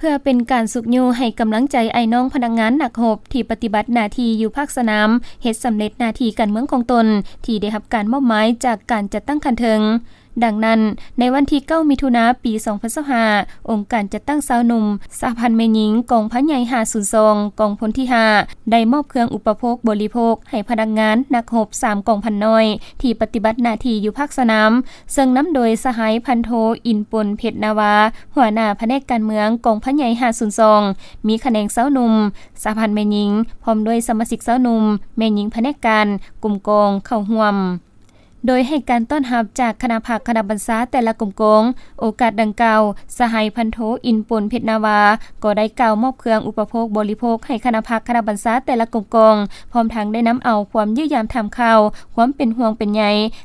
ເພື່ອເປັນການຊຸກຍູ້ໃຫ້ກຳລັງໃຈອ້າຍນ້ອງພະນັກງານນັກຮົບທີ່ປະຕິບັດໜ້າທີ່ຢູ່ພາກສະໜາມ ເຮັດສຳເລັດໜ້າທີ່ການເມືອງຂອງຕົນ ທີ່ໄດ້ຮັບການມອບໝາຍຈາກການຈັດຕັ້ງຂັ້ນເທິງ. ດັ່ງນັ້ນ, ໃນວັນທີເກົ້າ ມິຖຸນາ ປີສອງພັນຊາວຫ້າ ອົງການຈັດຕັ້ງຊາວໜຸ່ມ ສະຫະພັນແມ່ຍິງ ກອງພັນໃຫຍ່ຫ້າສູນສອງ ກອງພົນທີຫ້າ ໄດ້ມອບເຄື່ອງອຸປະໂພກບໍລິໂພກໃຫ້ພະນັກງານນັກຮົບສາມກອງພັນນ້ອຍ ທີ່ປະຕິບັດໜ້າທີ່ຢູ່ພາກສະໜາມ, ເຊິ່ງນຳໂດຍສະຫາຍພັນໂທ ອິນປົນ ເພັດນາວາ ຫົວໜ້າພະແນກການເມືອງ ກອງພັນໃຫຍ່ຫ້າສູນສອງ, ມີຂະແໜງຊາວໜຸ່ມ, ສະຫະພັນແມ່ຍິງ ພ້ອມດ້ວຍສະມາຊິກຊາວໜຸ່ມ, ແມ່ຍິງພະແນກການ, ກຸ່ມກອງ ເຂົ້າຮ່ວມ. ໂດຍໃຫ້ການຕ້ອນຮັບຈາກຄະນະພັກຄະນະບັນຊາແຕ່ລະກົມກອງ. ໂອກາດດັ່ງກ່າວ, ສະຫາຍພັນໂທ ອິນປົນ ເພັດນາວາ ກໍໄດ້ກ່າວມອບເຄື່ອງອຸປະໂພກບໍລິໂພກໃຫ້ຄະນະພັກຄະນະບັນຊາແຕ່ລະກົມກອງ, ພ້ອມທັງໄດ້ນຳເອົາຄວາມຢ້ຽມຢາມຖາມຂ່າວ, ຄວາມເປັນຫ່ວງເປັນໃຍ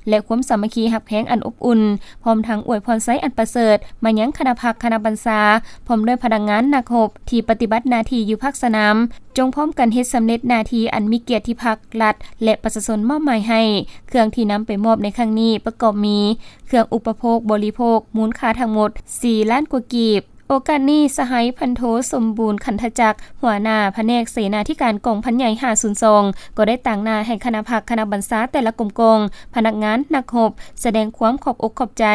ແລະ ຄວາມສາມັກຄີຮັກແພງອັນອົບອຸ່ນ, ພ້ອມທັງອວຍພອນໄຊອັນປະເສີດມາຍັງຄະນະພັກຄະນະບັນຊາ, ພ້ອມດ້ວຍພະນັກງານນັກຮົບທີ່ປະຕິບັດໜ້າທີ່ຢູ່ພາກສະໜາມ, ຈົ່ງພ້ອມກັນເຮັດສຳເລັດໜ້າທີ່ອັນມີກຽດທີ່ພັກ, ລັດ ແລະ ປະຊາຊົນມອບໝາຍໃຫ້. ເຄື່ອງທີ່ນຳໄປມອບໃນຄັ້ງນີ້ປະກອບມີ ເຄື່ອງອຸປະໂພກບໍລິໂພກ ມູນຄ່າທັງໝົດສີ່ລ້ານກວ່າກີບ. ໂອກາດນີ້, ສະຫາຍພັນໂທ ສົມບູນ ຂັນທະຈັກ ຫົວໜ້າພະແນກເສນາທິການກອງພັນໃຫຍ່ຫ້າສູນສອງ ກໍໄດ້ຕາງໜ້າໃຫ້ຄະນະພັກຄະນະບັນຊາແຕ່ລະກົມກອງ, ພະນັກງານ, ນັກຮົບ ສະແດງຄວາມຂອບອົກຂອບໃຈ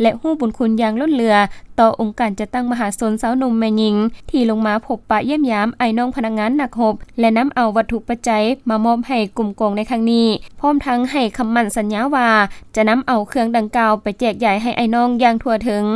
ແລະ ຮູ້ບຸນຄຸນຢ່າງລົ້ນເຫຼືອຕໍ່ອົງການຈັດຕັ້ງມະຫາຊົນຊາວໜຸ່ມແມ່ຍິງ ທີ່ລົງມາພົບປະຢ້ຽມຢາມອ້າຍນ້ອງພະນັກງານນັກຮົບ ແລະ ນຳເອົາວັດຖຸປັດໄຈມາມອບໃຫ້ກຸ່ມກອງໃນຄັ້ງນີ້, ພ້ອມທັງໃຫ້ຄຳໝັ້ນສັນຍາວ່າ ຈະນຳເອົາເຄື່ອງດັ່ງກ່າວໄປແຈກຢາຍໃຫ້ອ້າຍນ້ອງຢ່າງທົ່ວເຖິງ.